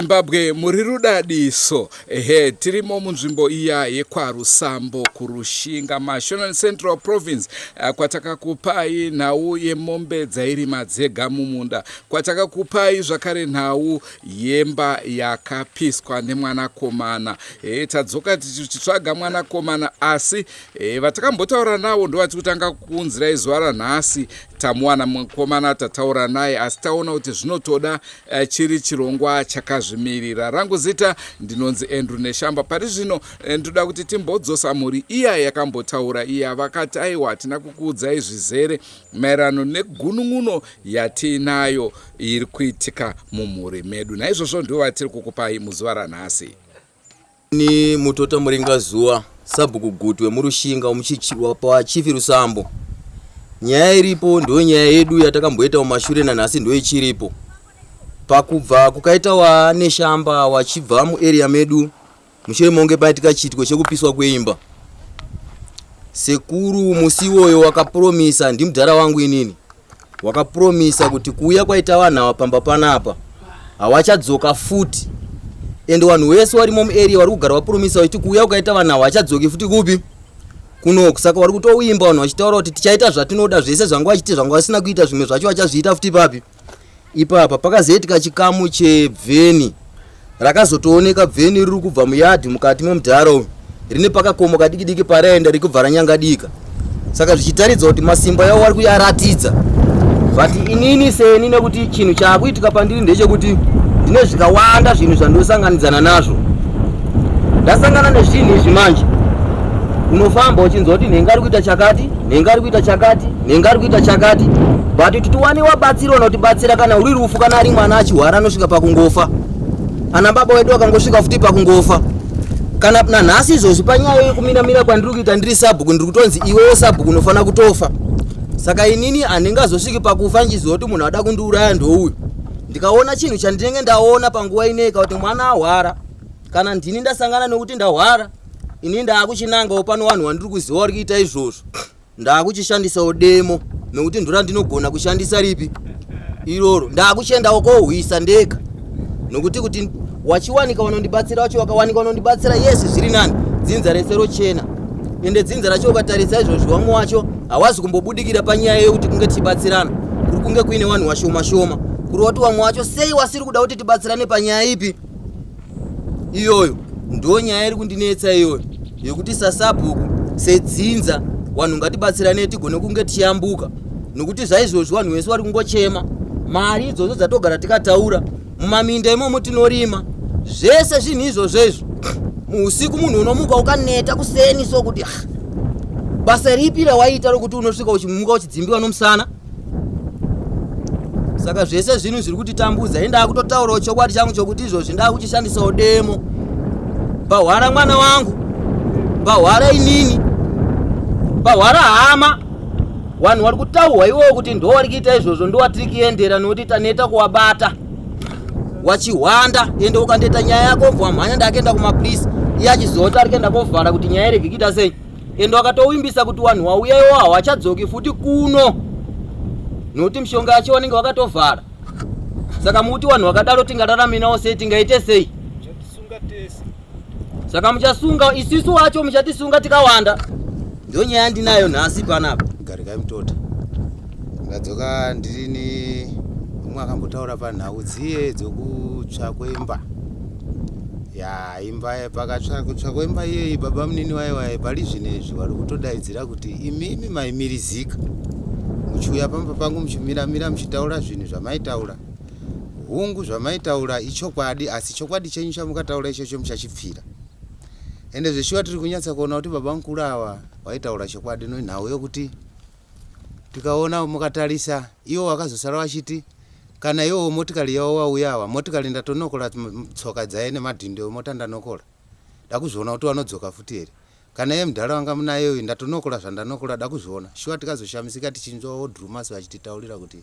Zimbabwe muri rudadiso. Ehe, tirimo munzvimbo iya yekwaRusambo kuRushinga, Mashonaland Central Province, eh, kwatakakupai nhau yemombe dzairima dzega mumunda, kwatakakupai zvakare nhau yemba yakapiswa nemwanakomana. E, tadzoka tichitsvaga mwanakomana asi e, vatakambotaura navo ndovatiri kutanga kuunzirai zuva ranhasi. Tamuwana mukomana tataura naye asi taona kuti zvinotoda eh, chiri chirongwa chakazvimirira. Rangu zita ndinonzi Andrew Neshamba. Pari zvino eh, ndoda kuti timbodzosa mhuri iya yakambotaura iya, vakati aiwa hatina kukuudzai zvizere maererano negunun'uno yatiinayo iri kuitika mumhuri medu. Naizvozvo ndivo vatiri kukupai muzuva ranhasi. Ni Mutota Muringazuva, sabhuku Gutu wemuRushinga paChief Rusambo. Nyaya iripo ndiyo nyaya yedu yatakamboita mumashure nanhasi ndiyo ichiripo. Pakubva kukaita waNeshamba wachibva muarea medu mushure monge paitika chiitiko chekupiswa kweimba. Sekuru musi iwoyo wakapromisa ndimudhara wangu inini Wakapromisa kuti kuuya kwaita vanhu ava pamba panapa hawachadzoka futi and vanhu wese warimo muarea wari kugara wapromisa vachiti kuuya kukaita vanhu ava hachadzoki futi kupi kunoku saka wari kutoimba vanhu vachitaura kuti tichaita zvatinoda zvese zvanga vachiti zvanga vasina kuita zvimwe zvacho vachazviita futi papi ipapa pakazoitika chikamu chebveni Rakazotooneka bveni riri kubva muyadhi mukati memudhara uyu rine pakakomo kadiki diki paraenda rikubva ranyangadika saka zvichitaridza kuti masimba yavo vari kuyaratidza but inini seni nekuti chinhu chaakuitika pandiri ndechekuti ndine zvikawanda zvinhu zvandosanganidzana nazvo ndasangana nezvinhu izvi manje unofamba uchinzwa kuti nhenga ari kuita chakati nhenga ari kuita chakati nhenga ari kuita chakati but kuti tiwane wabatsira unotibatsira kana uri rufu kana ari mwana achihwara anosvika pakungofa ana baba wedu akangosvika futi pakungofa kana nanhasi izvozvi panyaya yekumiramira kwandiri kuita ndiri sabhuku ndiri kutonzi iwewo sabhuku unofanira kutofa saka inini handingazosviki pakufa ndichiziva kuti munhu ada kundiuraya ndouyu ndikaona chinhu chandinenge ndaona panguva inei kuti mwana ahwara kana ndini ndasangana nekuti ndahwara ini ndaakuchinangawo pano vanhu vandiri kuziva vari kuita izvozvo Ndakuchishandisawo demo nekuti ndorandinogona kushandisa ripi iroro. Ndakuchiendawo kohwisa ndega nokuti kuti wachiwanika vanondibatsira wacho wakawanika vanondibatsira yes zviri nani dzinza rese rochena ende dzinza racho ukatarisa izvozvi vamwe wacho hawazi kumbobudikira panyaya yekuti kunge tichibatsirana kuri kunge kuine vanhu vashoma shoma kureva kuti vamwe wacho sei wasiri kuda kuti tibatsirane panyaya ipi iyoyo ndo nyaya iri kundinetsa iyoyo yekuti sasabhuku sedzinza vanhu ngatibatsirane tigone kunge tichiyambuka nokuti zvaizvozvi vanhu vese vari kungochema mari idzodzo dzatogara tikataura mumaminda imomo tinorima zvese zvinhu izvozvo izvo muusiku munhu unomuka ukaneta kuseni so kuti ah, basa ripi rawaita rokuti unosvika uchimuka uchidzimbiwa nomusana saka zvese zvinhu zviri kutitambudza ini ndakutotaurawo chokwadi changu chokuti izvozvi ndakuchishandisawo demo pahwara mwana wangu pahwara inini pahwara hama vanhu vari kutauhwa iwowo kuti ndo wari kuita izvozvo ndo watiri kuendera nokuti taneta kuwabata wachihwanda ende ukandoita nyaya yako obva wamhanya ndakuenda kumapolisi iye achiziva kuti ari kuenda kovhara kuti nyaya irege kuita sei ende wakatowimbisa kuti wanhu wauya iwo hawachadzoki futi kuno nokuti mishonga yacho wanenge wakatovhara saka mukuti wanhu wakadaro tingararaminawo sei tingaite sei saka muchasunga isisu wacho muchatisunga tikawanda ndio nyaya yandinayo nhasi panapa garikai mutota ndadzoka ndirini umwe akambotaura panhau dziye dzokutsva kwemba ya imba pakatsva kutsva kwemba iyeyi baba munini waye waye pari zvino izvi wari kutodaidzira kuti imimi maimirizika muchiuya pamba pangu muchimiramira muchitaura zvinhu zvamaitaura hungu zvamaitaura ichokwadi asi chokwadi chenyu chamukataura ichocho muchachipfira ende zveshuwa tiri kunyatsa kuona kuti baba mukuru ava waitaura chokwadi nenhau yokuti tikaona mukatarisa iwo wakazosara wachiti Kana iwowo motikari yawo wauya awa motikari ndatonokora tsoka dzaye nemadhindo emota ndanokora dakuzviona kuti wanodzoka futi here kana iye mudhara wanga munaye uyu ndatonokora zvandanokora dakuzviona shuwa tikazoshamisika tichinzwawo Drewmas vachititaurira kuti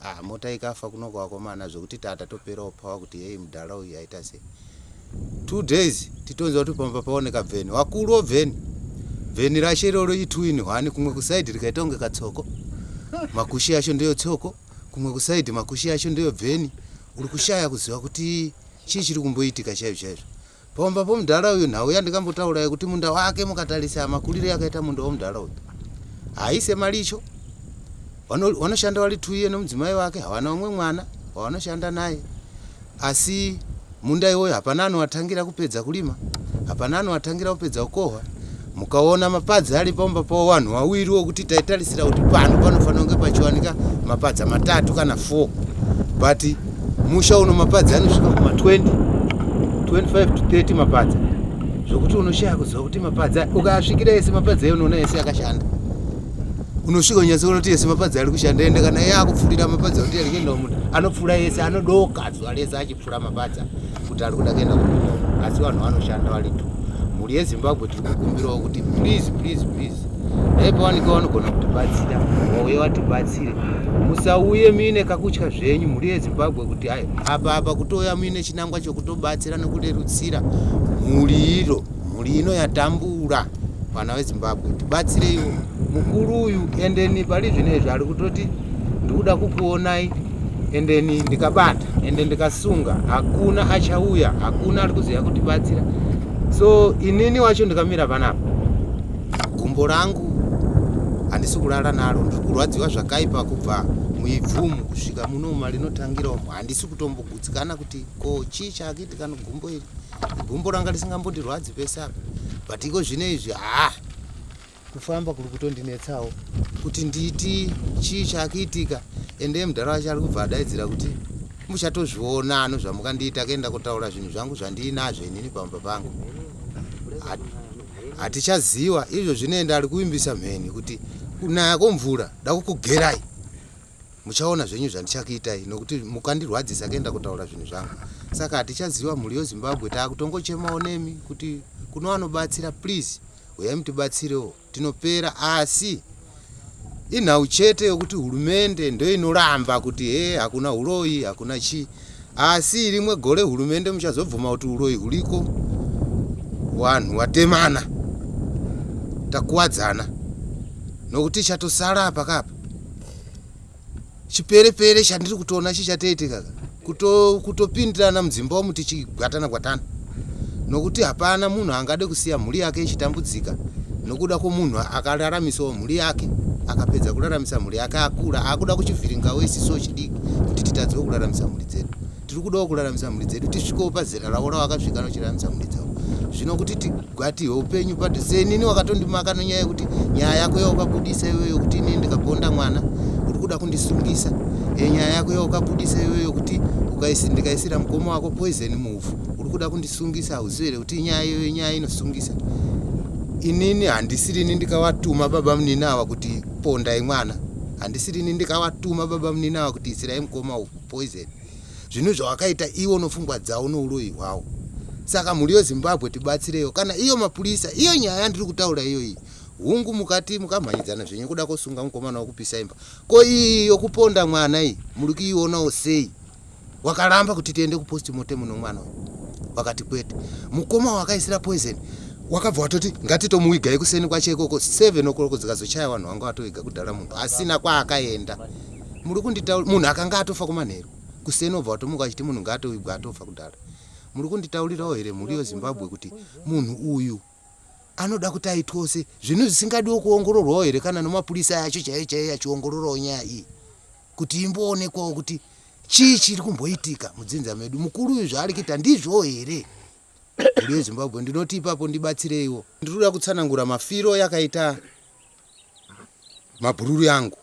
ah mota ikafa kunoko vakomana zvekuti taa tatoperawo power kuti heyi mudhara uyu aita sei 2 days titonzwa kuti pamba paoneka bveni wakuru wobveni bveni racho iroro i2 in 1 kumwe kusaidi rikaita kunge katsoko makushi yacho ndeyo tsoko kumwe kusaidi makushi yacho ndeyo bveni uri kushaya kuziva kuti Chii chiri kumboitika chaizvo chaizvo pamba pomudhara uyu? Nhau yandikambotaura yekuti munda wake, mukatarisa makuriro akaita munda womudhara uyu, haise maricho. Vanoshanda vari tuiye nomudzimai wake, havana umwe mwana wavanoshanda naye, asi munda iwoyo hapana anowatangira kupedza kurima, hapana anowatangira kupedza kukohwa. Mukaona mapadza ari pamba pavo, vanhu vawiri wokuti taitarisira kuti pano panofanira kunge pachiwanika mapadza matatu kana 4, but musha uno mapadza anosvika kuma 20, 25 to 30 mapadza, zvokuti unoshaya kuziva kuti mapadza ukaasvikira ese mapadza iyo unoona ese akashanda. Unosvika unyatsoona kuti ese mapadza ari kushanda. Ende kana iye akupfurira mapadza kuti ari kuenda munda, anopfura ese, anodoka zuva rese achipfura mapadza kuti ari kuda kuenda kumunda umu, asi vanhu vanoshanda vari two. Mhuri yeZimbabwe, tiri kukumbirawo kuti please, please, please, dai pawanika vanogona kutibatsira, wauye watibatsire. Musauye muine kakutya zvenyu, mhuri yeZimbabwe, kuti hai apa kutouya muine chinangwa chokutobatsira nekurerutsira mhuri iro, mhuri ino yatambura. Vana veZimbabwe, tibatsireiwo mukuru uyu. Endeni pari zvino izvi ari kutoti ndikuda kukuonai, endeni ndikabata, ende ndikasunga, hakuna achauya, hakuna ari kuziva kutibatsira. So inini wacho ndikamira panapa, gumbo rangu handisi kulala naro, ndiri kurwadziwa zvakaipa kubva muibvumu kusvika muno marinotangira umu. Handisi kutombogutsikana kuti ko chii chaakuitika nogumbo iri. Gumbo ranga risingambondirwadzi pese apa, but iko zvino izvi, haa, kufamba kuri kutondinetsawo kuti nditi chii chakuitika. Ende mudhara wacho ari kubva adaidzira kuti muchatozviona ano zvamukandiita, kuenda kutaura zvinhu zvangu zvandiinazvo inini pamba pangu. Hatichaziva izvo zvinoenda. Ari kuvimbisa mheni kuti kunaya kwomvura da kukugerai, muchaona zvenyu zvandichakuitai nokuti mukandirwadzisa kuenda kutaura zvinhu zvangu. Saka hatichaziva, mhuri yeZimbabwe, taakutongochemawo nemi kuti kuno vanobatsira, please uyai mutibatsirewo, tinopera. Asi inhau chete yokuti hurumende ndoinoramba kuti he, hakuna uroyi, hakuna chii, asi rimwe gore hurumende muchazobvuma kuti uroyi huriko. Vanhu vatemana, takuwadzana, nokuti chatosara apa kapa chiperepere chandiri kutoona chichatoitika kutopindirana mudzimba umu tichigwatana gwatana, nokuti hapana munhu angade kusiya mhuri yake ichitambudzika nokuda kwomunhu akararamisawo mhuri yake. Akapedza kuraramisa mhuri yake, akura, akuda kuchivhiringawo isiso chidiki kuti titadzewo kuraramisa mhuri dzedu. Tiri kudawo kuraramisa mhuri dzedu, tisvikewo pazera ravo ravakasvika nochiraramisa mhuri dzavo. Zvino kuti tigwatihwe upenyu padhuze, senini wakatondimaka nonyaya yekuti nyaya yako yaukabudisa iweyo yokuti inini ndikaponda mwana uri kuda kundisungisa, nyaya yako yaukabudisa iweyo yokuti ndikaisira mukoma wako poison muupfu uri kuda kundisungisa, hauzivi here kuti nyaya iyoyo nyaya inosungisa? Inini handisirini ndikawatuma baba munini ava kuti pondai mwana, handisirini ndikawatuma baba munini ava kuti isirai mukoma upfu poison. Zvinhu zvawakaita iwo nopfungwa dzavo nouroyi hwawo. Saka mhuri yeZimbabwe, tibatsirewo. Kana iyo mapurisa, iyo nyaya yandiri kutaura iyoyi, hungu, mukati mukamhanyidzana zvenyu kuda kusunga mukomana wokupisa imba, ko iyi yokuponda mwana iyi muri kuionawo sei? Wakaramba kuti tiende kupostmortem nomwana uyu, wakati kwete. Mukoma wakaisira poison, wakabva watoti ngatitomuwigai kuseni kwacho ikoko. 7 o'clock dzikazochaya, vanhu vanga vatoviga kudhara, munhu asina kwaakaenda. Muri kunditaura munhu akanga atofa kumanheru, kuseni obva watomuka achiti munhu ngaatowigwa atofa kudhara. Muri kunditaurirawo here, mhuri yeZimbabwe, kuti munhu uyu anoda kuti aitwewo se zvinhu zvisingadiwo kuongororwawo here, kana nomapurisa yacho chaiyo chaiyo achiongororawo nyaya iyi kuti imboonekwawo kuti chii chiri kumboitika mudzinza medu? Mukuru uyu zvaari kuita ndizvowo here, mhuri yeZimbabwe? Ndinoti ipapo ndibatsireiwo. Ndiri kuda kutsanangura mafiro yakaita mabhururu yangu.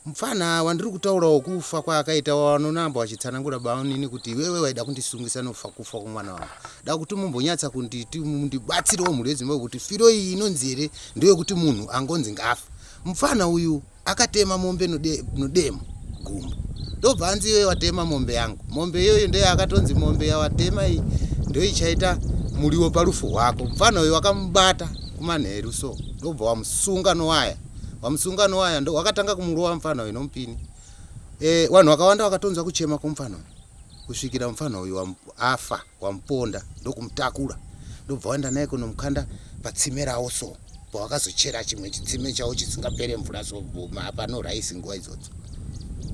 Mupfana wandiri kutaurawo kufa kwaakaita, wavanonamba vachitsanangura baunini kuti iwewe waida kundisungisa nofa kufa kwomwana wangu, da kuti mumbonyatsa kunditi mundibatsirewo, mhuri yeZimbabwe, kuti firo iyi inonzi here ndeyekuti munhu angonzi ngafa? Mupfana uyu akatema mombe nodemo gumbo, ndobva anzi iwewe watema mombe yangu, mombe iyoyo ndoyo akatonzi mombe yawatema iyi ndoichaita muriwo parufu rwako. Mupfana uyu wakamubata kumanheru, so ndobva wamusunga nowaya, wamusunga nowaya, ndo wakatanga kumurova mupfana uyu nomupini. Vanhu vakawanda vakatonzwa kuchema kwomupfana uyu kusvikira mupfana uyu afa. Wamuponda, ndokumutakura, ndobva waenda naye kunomukanda patsime rawo. So pawakazochera chimwe chitsime chavo chisingapere mvura, so pano raisi nguva idzodzo.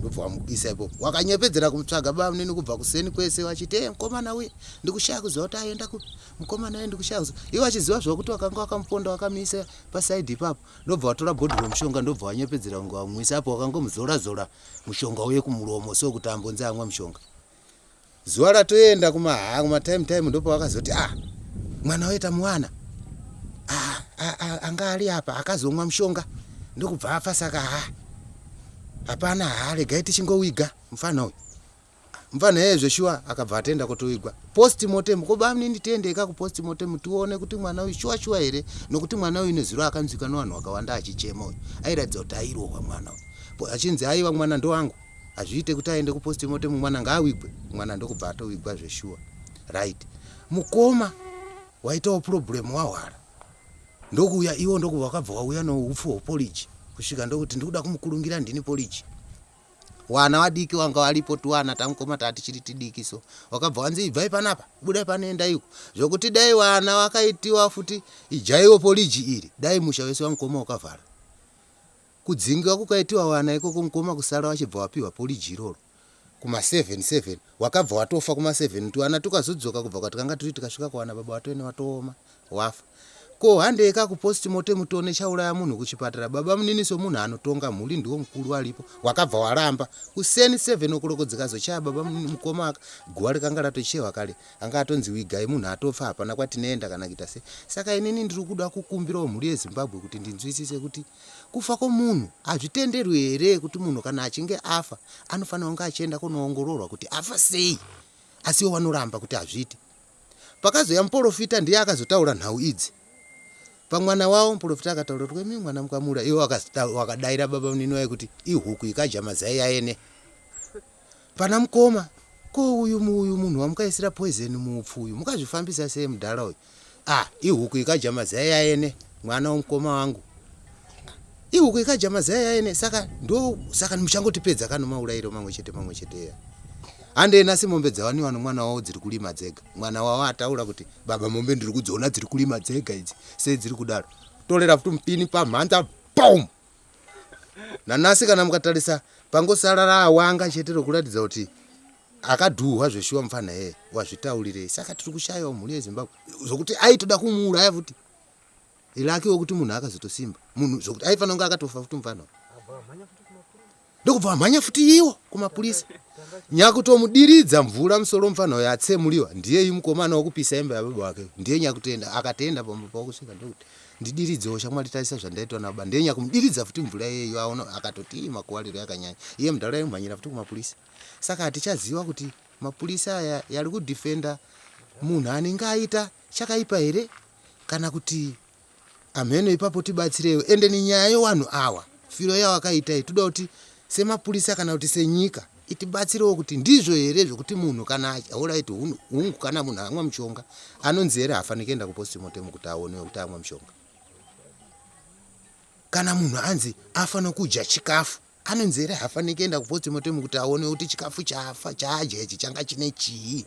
Ndobva wamuisa ipopo. Wakanyepedzera kumutsvaga bamunini kubva kuseni kwese wachiti, "Eh, mukomana uye ndikushaya kuziva kuti aenda kupi. Mukomana uye ndikushaya kuziva." Ivo achiziva zvavo kuti wakanga wakamuponda wakamuisa pasaidhi ipapo. Ndobva watora bhodhoro remushonga ndobva wanyepedzera kunge wamwisa apo wakangomuzora zora mushonga uye kumuromo so kuti ambonzi amwa mushonga. Zuva ratoenda kuma haa kuma time time ndopawakazoti ah mwana uye tamuwana ah, ah, ah, anga ari apa akazomwa mushonga ndokubva afa saka ha hapana ha regai tichingowiga mufana uyu mufana iye zveshuwa akabva atenda kutowigwa post mortem ko bamnini tiendeka kupost mortem tione kuti mwana uyu shuwa shuwa here nokuti mwana uyu nezuro akanzwika nevanhu vakawanda achichema uyu airatidza kuti airohwa mwana uyu achinzi aiwa mwana ndowangu Hazviite kuti aende kupost mortem mwana ngaawigwe mwana ndokubva atowigwa zveshuwa right mukoma waitawo problem wahwara ndokuuya iwo ndokubva wakabva wauya noupfu hweporridge kusvika ndokuti ndikuda kumukurungira ndini porridge wana wadiki wanga walipo tuwana tamukoma tatichiri tidiki so wakabva wanzi ibvai panapa budai pano endai uko zvokuti dai wana wakaitiwa futi ijaiwo porridge iri dai musha wese wamukoma wakavhara Kudzingiwa kukaitiwa wana ikoko mkoma kusara wachibva wapiwa porridge iroro kuma 7 7 wakabva watofa kuma 7 tuana tukazodzoka kubva kwatikanga tiri tikasvika kuwana baba watove watooma wafa ko handei ka kupost mortem tione chauraya munhu kuchipatara baba munini somunhu anotonga mhuri ndiwo mukuru aripo wakabva waramba kuseni 7 okoloko dzikazochaya baba mukoma aka guva rikanga ratochewa kare Anga atonzi wigai munhu atofa hapana kwatinoenda kana kuita sei. Saka inini ndiri kuda kukumbirawo mhuri yeZimbabwe kuti ndinzwisise kuti kufa kwomunhu hazvitenderwi here kuti munhu kana achinge afa anofanira kunge achienda kunoongororwa kuti afa sei asi ivo vanoramba kuti hazviite. Pakazouya muporofita ndiye akazotaura nhau idzi pamwana wavo muporofita akataura kuti kwemi mwana mukamura ivo wakadaira baba munini waye kuti ihuku ikadya mazai yaene Pana mukoma ko uyu uyu munhu wamukaisira poison muupfu uyu mukazvifambisa sei mudhara uyu ah ihuku ikadya mazai yaene mwana womukoma wangu ihuku ikadya mazai yaene saka ndo saka muchangotipedza kano maurayiro mamwe chete mamwe chete eya handei nasi mombe dzawaniwa nomwana wavo dziri kulima dzega mwana wavo ataura kuti baba mombe ndiri kudziona dziri kulima dzega idzi sei dziri kudaro torera futi mupini pamhanza pom Nanhasi kana mukatarisa pangosara raawanga chete rokuratidza kuti akadhuhwa zveshuwa mupfanha iyeye wazvitaurirei saka tiri kushayawo mhuri yezimbabwe zvokuti aitoda kumuuraya futi ilaki wekuti munhu akazotosimba munhu zvokuti aifanira kunge akatofa futi mupfanha ndokubva vamhanya futi iwo kumapurisa nyakutomudiridza mvura musoro mupfanha uyo atsemuliwa ndiyeyu mukomana wokupisa imba yababa wake ndiye nyakutoenda akatoenda pamba pakusvika ndokuti Ndidiridzewo shamwari tarisa zvandaitwa nababa ndiye nyakumudiridza futi mvura iyeyo aona akatoti ii makuwariro yakanyanya iye mudhara aimhanyira futi kumapurisa saka hatichaziva kuti mapurisa aya yari kudefenda munhu anenge aita chakaipa here kana kuti amheno ipapo tibatsireiwo ende nenyaya yewanhu awa firo yawakaita iyi toda kuti semapurisa kana kuti senyika Itibatsirewo kuti ndizvo here zvekuti munhu kana alright hungu kana munhu amwa mushonga anonzi here haafaniri kuenda kupostmortem kuti aonewe kuti amwa mushonga. Kana munhu anzi afanira kudya chikafu anonzi here haafaniri kuenda kupostmortem kuti aonewe kuti chikafu chaafa chaadya ichi changa chine chii.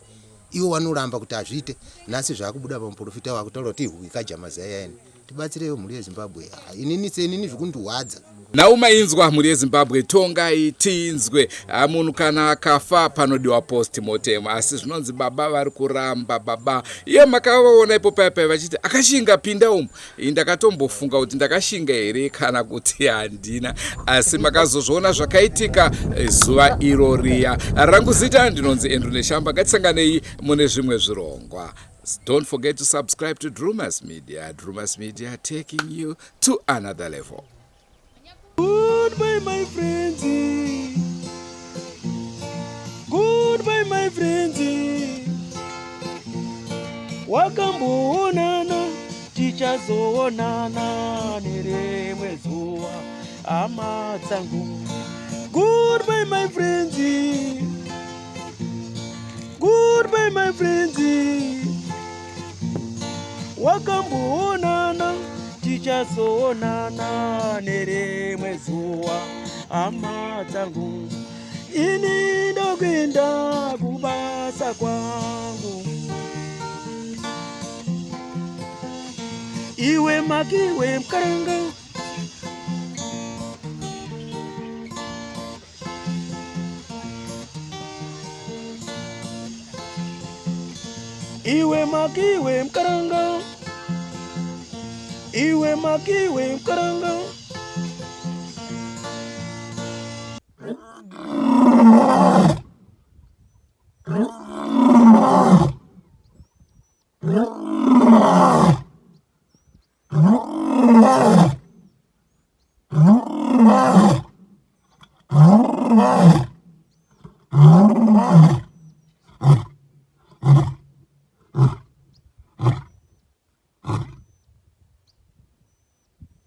Ivo vanoramba kuti hazviite. Nhasi zvakubuda pamuprofita wakutaura kuti ihuku ikadya mazai aini. Tibatsireiwo mhuri yeZimbabwe. Inini senini zvikundirwadza. Nhau mainzwa mhuri yeZimbabwe tongai tinzwe. Ah, munhu kana akafa panodiwa post mortem asi zvinonzi baba vari kuramba baba iye makavaona ipo paya paya vachiti akashinga pinda umu ndakatombofunga kuti ndakashinga here kana kuti handina asi makazozviona zvakaitika eh, zuva iro riya rangu zita ndinonzi Andrew Neshamba ngatisanganei mune zvimwe zvirongwa Don't forget to subscribe to Drewmas Media. Drewmas Media taking you to another level. Goodbye, my friends. Goodbye, my friends. Wakamboonana, tichazoonana nerimwe zuva, hama dzangu. Goodbye, my friends. Goodbye my friends. Wakamboonana tichazoonana nerimwe zuva hama dzangu. Ini ndokuenda kubasa kwangu. Iwe makiwe mkaranga. Iwe makiwe mukaranga, iwe makiwe mukaranga.